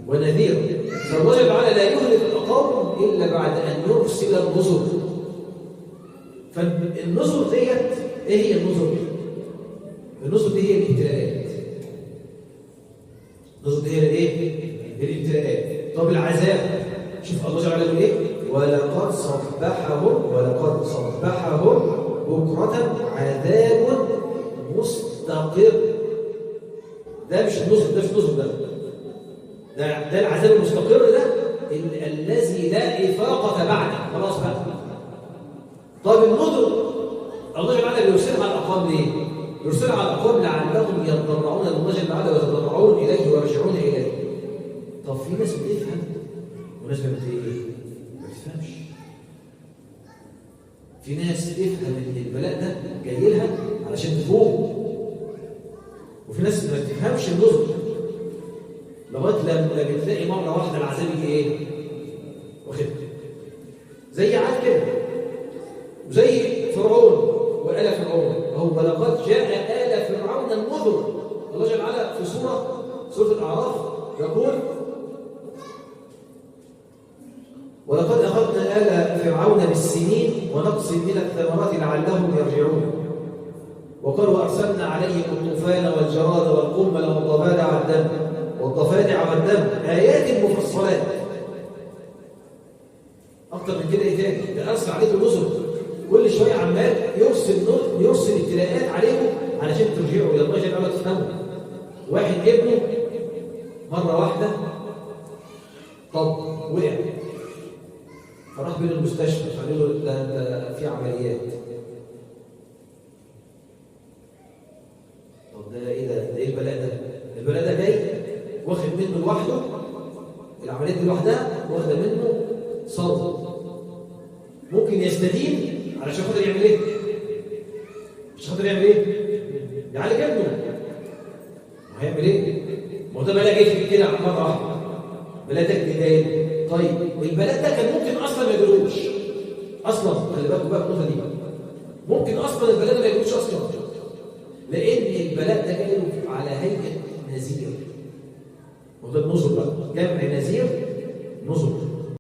ونذيرا. فالله جل وعلا لا يهلك القوم الا بعد ان يرسل النذر. فالنذر ديت ايه هي النذر؟ النذر دي هي الابتلاءات. النذر دي هي الايه؟ الابتلاءات. طب العذاب، شوف الله جل وعلا بيقول ايه؟ ولقد صبحهم، ولقد صبحهم بكرة عذاب مستقر. ده مش النذر، ده مش النذر، ده العذاب المستقر ده الذي لا إفاقة بعده، خلاص بقى. طب النذر الله جل وعلا بيرسلها على الأقوام ليه؟ يرسلها على الأقوام لعلهم يتضرعون لله جل وعلا ويتضرعون إليه ويرجعون إليه. طب في ناس بتفهم وناس ما بتفهمش. في ناس تفهم ان البلاء ده جاي لها علشان تفوق، وفي ناس ما بتفهمش النذر لغاية لما بتلاقي مرة واحدة العذاب يجي ايه؟ واخد زي عاد كده، وزي فرعون وآل فرعون. هو ولقد جاء آل فرعون النذر. الله جل وعلا في سورة الأعراف يقول: ولقد أخذنا آل فرعون بالسنين ونقص من الثمرات لعلهم يرجعون. وقالوا أرسلنا عليهم الطوفان والجراد والقمل والضفادع والدم والضفادع والدم آيات مفصلات. أكتر من كده إيه تاني؟ ده أرسل عليكم نذر، كل شوية عمال يرسل ابتلاءات عليكم علشان ترجعوا إلى الله جل وعلا تفهموا. واحد ابنه مرة واحدة طب وقع، فراح بيه المستشفى، فقالوا له ده في عمليات. طب ده ايه ده؟ ده ايه البلاء ده؟ البلاء ده جاي واخد منه لوحده، العمليات دي لوحدها واخده منه صدمة. ممكن يستدين علشان خاطر يعمل ايه؟ مش خاطر يعمل ايه؟ يعالج ابنه. وهيعمل ايه؟ ما هو ده بلاء جه كده مرة واحدة، بلاء ده جاي. طيب البلاء ده كان ممكن اصلا ما يجيلوش اصلا، خلي بالكم بقى النقطة دي، ممكن اصلا البلاء ده ما يجيلوش اصلا، لان البلاء ده جاي على هيئة نذير. وده النذر بقى، جمع نذير، نذر.